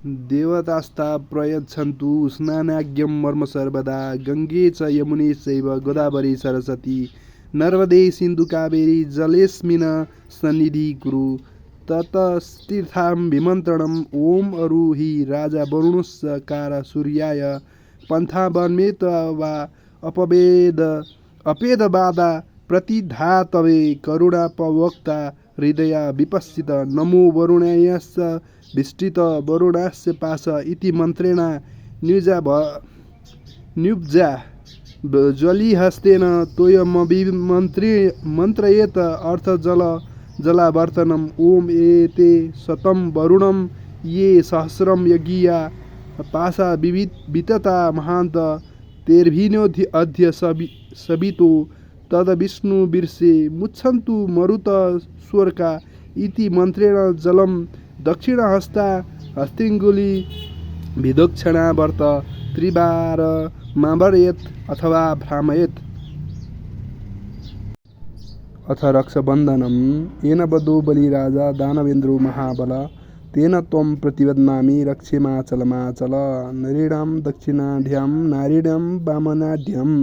देवतास्ता प्रयच्छन्तु स्नानाज्ञं मर्म सर्वदा गङ्गे च यमुने चैव गोदावरी सरस्वती नर्मदे सिन्धु कावेरी जलेस्मिन् सन्निधि कुरु ततस्तीर्थां विमन्त्रणम् ॐ अरुहि राजा वरुणस्य कार सूर्याय पन्था वर्मेत वा अपेदबाधा प्रतिधातवे करुणापवक्ता हृदय विपश्चित नमो वरुणायश्च विस्तृत वरुणास्य पाश इति मन्त्रेण न्युब्जा ज्वलिहस्तेन तोयमभिमन्त्रयेत अर्थजलावर्तनम् ॐ एते शतं वरुणं ये सहस्रं यज्ञिया पाशा वितता महान्त तेर्भिनोऽद्य सवितो तद्विष्णुवीर्षे मुच्छन्तु मरुत स्वर्का इति मन्त्रेण जलं दक्षिणहस्ता हस्तिङ्गुली विदक्षिणावर्त त्रिवारमावर्येत् अथवा भ्रामयेत्। अथ रक्षाबन्धनं येन बद्धो बलिराजा दानवेन्द्रो महाबल तेन त्वं प्रतिबध्नामि रक्षेमाचलमाचल नरीणां दक्षिणाढ्यं नारीणां वामनाढ्यम्।